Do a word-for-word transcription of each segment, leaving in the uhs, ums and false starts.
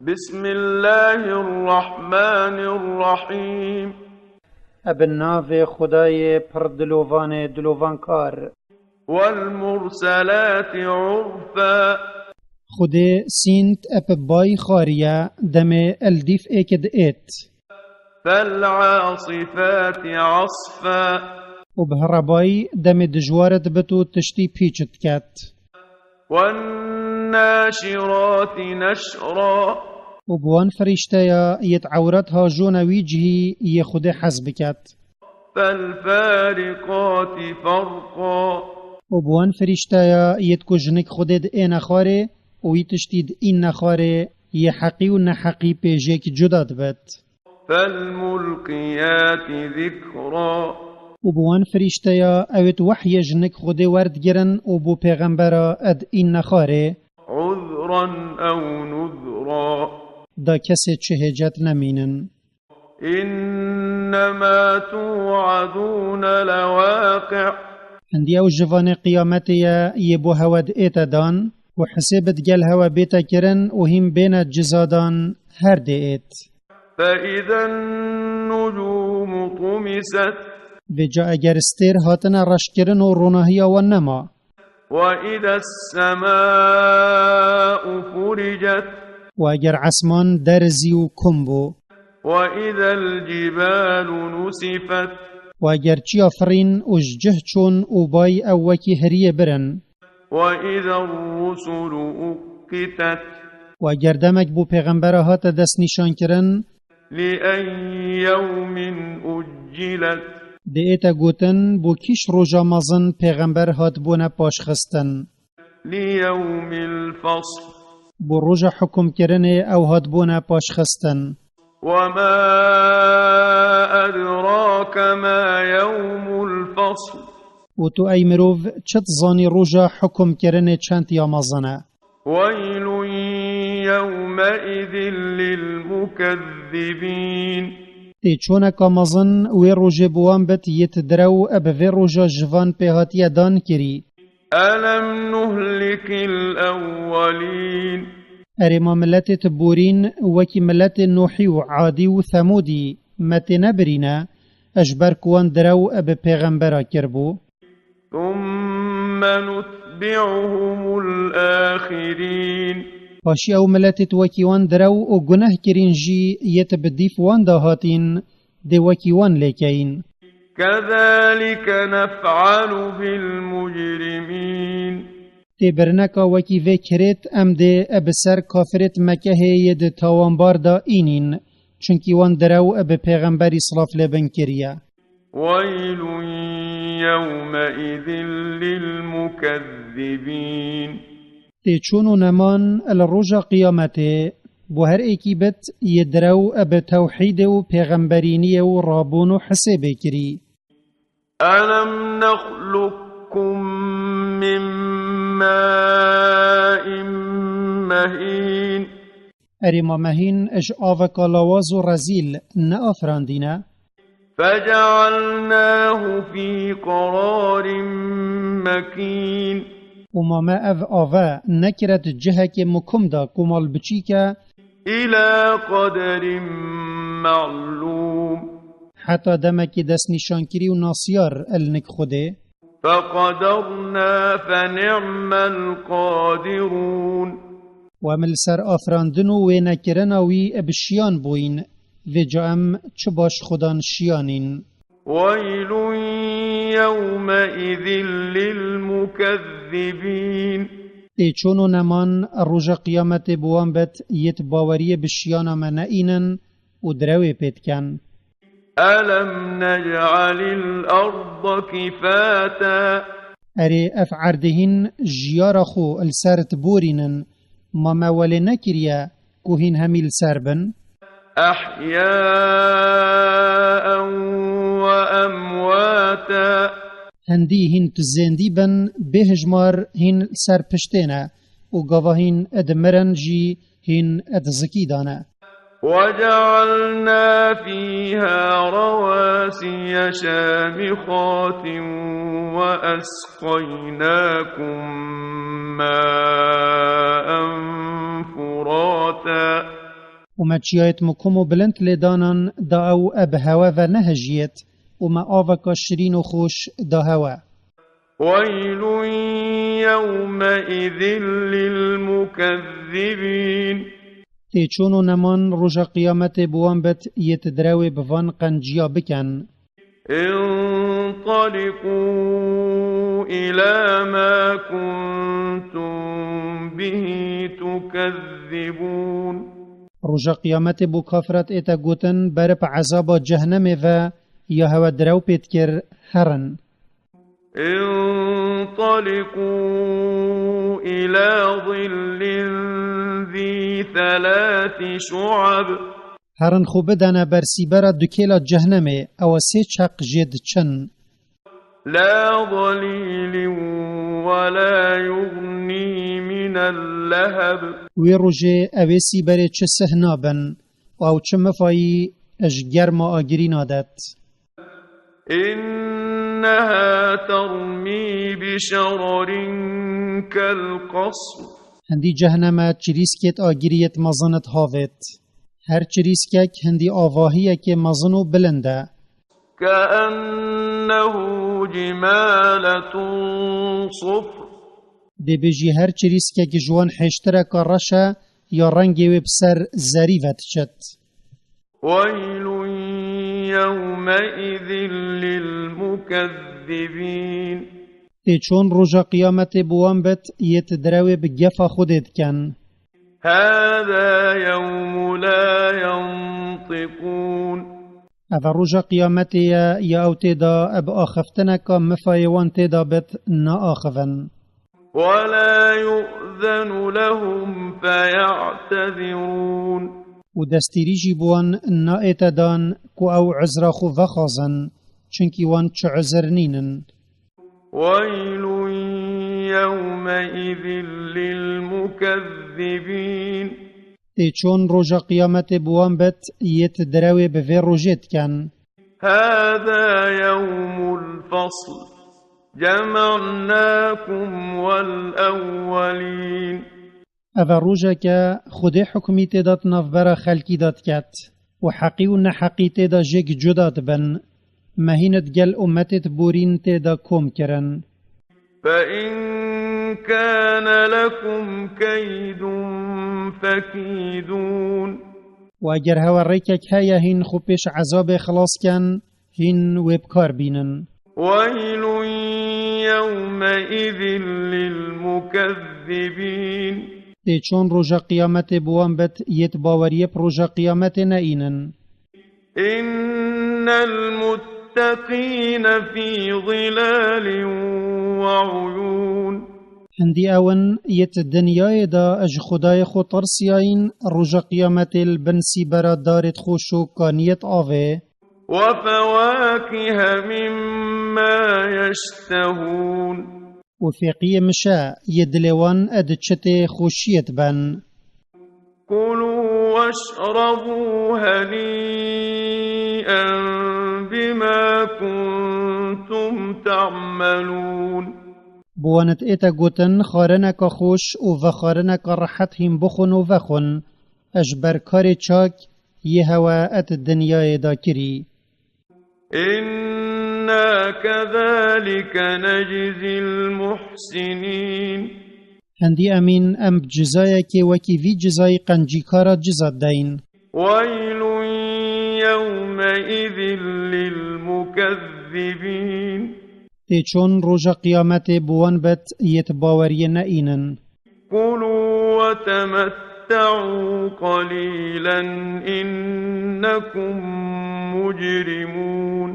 بسم الله الرحمن الرحيم. Ebe navê Xwedayê pir dilovanê dilovankar. والمرسلات عرفا. Xwedê sînt ebe bay xariye demê el dîf êkid êt. فالعاصفات عصفا. Û bi herebayî demê dijwaret bit û tiştî pîçit ket. والناشرات نشرا. Û bi wan firîşteya yêt ewret hajona wî cihî yê Xwedê hez biket. فالفارقات فرقا. Û bi wan firîşteya yêt ku jinik Xwedê di êne xwarê û wî tiştî di înne xwarê yê heqî û neheqî pêjêk cuda dibit. فالملقيات ذكرا. Û bi wan firîşteya ewêt wehyê jinik Xwedê werdigirin û bo pêxembera ed înne xwarê. عذرا أو نذرا. Da kesê çi hêcet nemînin. إنما توعدون لواقع. Hindî ew jivanê qiyametê ye yê bo hewe diête dan, ku hisêbit gel hewe bête kirin û hîn bêne cizadan her dê êt. فإذا النجوم طمست. Vêca eger stêr hatine reşkirin û ronahiya wan nema. وإذا السماء فرجت. Û eger esman derizî û kom bû. وإذا الجبال نسفت. Û eger çiya firîn û ji cih çûn û bay ew wekî hiriyê birin. وإذا الرسل أقتت. Û eger demek bo pêxembera hate destnîşankirin. لأي يوم أجلت. Dê ête gotin, bo kîş roja mezin pêxember hatibûne paşxistin. ليوم الفصل. Bo roja hukmkirinê ew hatibûne paşxistin. وما أدراك ما يوم الفصل. Û tu ey mirov çi dizanî roja hukmkirinê çend ya mezin e? ويل يومئذ للمكذبين. Tê çoneka mezin wê rojê bi wan bit yêt direw ebe vê roja jivan pê hatiye dan kirî. ألم نهلك الأولين. Erê ma miletê ti borîn wekî miletê Nuhî û Adî û Themûdî me tê nebirîne, ji ber ku wan direw ebe pêxembera kirbû. ثم نتبعهم الآخرين. Paşî ew miletêt wekî wan direw û guneh kirîn jî yêt bi dîf wan de hatîn, dê wekî wan lêkeyîn. كذلك نفعل بالمجرمين. Tê birineka wekî vê kirêt em dê e bi ser kafirêt Mekehê yê di tawanbar de înîn, çunkî wan direw e bi pêxemberî silav lê bin kiriye. ويل يومئذ للمكذبين. Tê çûn û neman li roja qiyametê bo her êkî bit yê direw e bi tewhîdê û pêxemberîniyê û rabûn û hisêbê kirî. ألم نخلقكم من ماء مهين. Erê ma me hîn ji aveka lawaz û rezîl neafirandîne? فجعلناه في قرار مكين. Û ma me ev ave nekire di cihekê mukum de ku mal biçîk e. إلى قدر معلوم. Heta demekî destnîşankirî û nasiyar el nik Xwedê. فقدرنا فنعم القادرون. Û em li ser afirandin û wênekirina wî bi şiyan bûyîn. Vêca em çi baş xudan şiyanîn. ويل يومئذ للمكذبين. Tê çûn û neman roja qiyametê bi wan bet yêt baweriyê bi şiyana me neînin û direwê pê diken. ألم نجعل الأرض كفاتا. Erê ev erdê hîn jiyara xwe li ser diborînin, ma me welê nekiriye ku hîn hemî li ser bin? أحياء وأمواتا. Hindî hîn tu zêndî bin, bêhijmar hîn li ser piştê ne û gava hîn dimirin jî hîn di zikî de ne. وجعلنا فيها رواسي شامخات وأسقيناكم ماء فراتا. û me çiyayêt mukum û bilind lê danan da ew eb hewe ve nehejiyêt, û me aveka şirîn û xweş da hewe. ويل يومئذ للمكذبين. Têçûn û neman roja qiyametê bi wan bet yêt direwê bi van qenciya biken. انطلقوا إلى ما كنتم به تكذبون. Roja qiyametê bo kafirat ête gotin, berip ezaba cehnemê ve ya hewe direw pê dikir, herin. انطلقوا إلى ظل ذي ثلاث شعب. Herin xwe bidene ber sîbera dukêla cehnemê, ewa sê çeq jê diçin. لا ظليل ولا يغني من اللهب. Wê rojê ew ê sîberê çi sih nabin, û ew çi mifayî ji germa agirî nadet. إنها ترمي بشرر كالقصر. Hindî cehneme çirîskêt agiriyêt mezinit havêt. Her çirîskek hindî avahiyekê mezin û bilind e. كأنه جمالة صفر. Dê bêjî her çirîskek ji wan hêştireka reş e, ya rengê wê bi ser zerî ve diçit. ويل يومئذ للمكذبين. Tê çûn roja qiyametê bi wan bet yêt direwê bi gefa Xwedê diken. هذا يوم لا ينطقون. Ev e roja qiyametê ye, ya ew tê de bi axiftineka mifayê wan tê de bet naaxivin. ولا يؤذن لهم فيعتذرون. Û destîrî jî bi wan naête dan ku ew uzra xwe vexwazin, çunkî wan çi uzir nînin. ويل يومئذ للمكذبين. Tê çûn roja qiyametê bi wan bet yêt direwê bi vê rojê diken. هذا يوم الفصل جمعناكم والأولين. Ev e rojeke Xwedê hukmî tê de di navbera xelkî de diket û heqî û neheqî tê de jêk cuda dibin. Me hîn digel ummetêt borîn tê de kom kirin. فإن كان لكم كيد فكيدون. Û eger hewe rêkek heye hîn xwe pêş ezabê xilas ken, hîn wê bi kar bînin. ويل يومئذ للمكذبين. Tê çûn roja qiyametê bi wan bet yêt baweriyê bi roja qiyametê neînin. إن المتقين في ظلال وعيون. Hindî ew in yêt dinyayê de ji Xwedayê xwe tirsiyayîn, roja qiyametê li bin sîbera darêt xweş û kaniyêt avê. وفواكه مما يشتهون. Û fêqiyê mişe yê dilê wan ed çitê xweşiyê diben. كلوا واشربوا هنيئا بما كنتم تعملون. Bi wan ête gotin, xwarineka xweş û vexwarineka rehet hîn bixwin û vexwin, ji ber karê çak yê hewe ed dinyayê de kirî. إنا كذلك نجزي المحسنين. Hindî emîn em bi cizayekê wekî vî cizayî qencîkara ciza deyin. ويل يومئذ للمكذبين. Tê çûn roja qiyametê bi wan bet yêt baweriyê neînin. كلوا وتمتعوا قليلا إنكم مجرمون.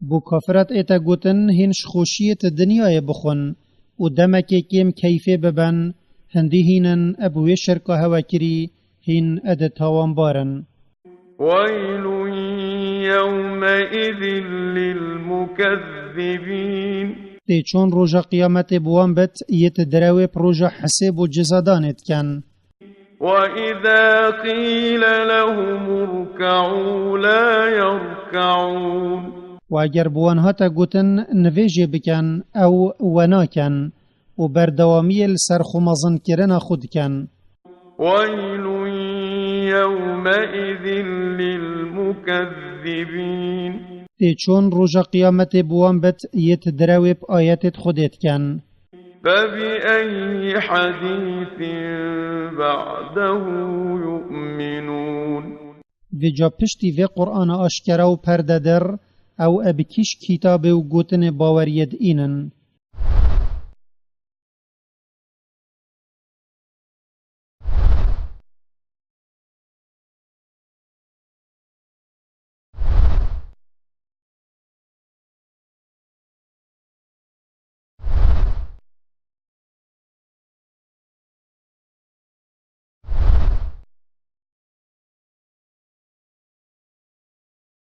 Bo kafirat ête gotin, hîn ji xweşiyêt dinyayê bixwin û demekê kêm keyfê biben, hindî hîn in eb wê şirka hewe kirî, hîn ed tawanbar in. ويل يومئذ للمكذبين. Tê çûn roja qiyametê bi wan bet yêt direwê bi roja hisêb û cizadanê diken. وإذا قيل لهم اركعوا لا يركعون. Û eger bi wan hate gotin, nivêjê biken, ew we naken û berdewamiyê li ser xwe mezinkirina xwe diken. ويل يومئذ للمكذبين. Tê çon roja qiyametê bi wan bet yêt direwê bi ayetêt Xwedê diken. فبأي حديث بعده يؤمنون. Vêca piştî vê Qur'ana aşkera û perdedir, ew e bi kîş kitabê û gotinê baweriyê diînin.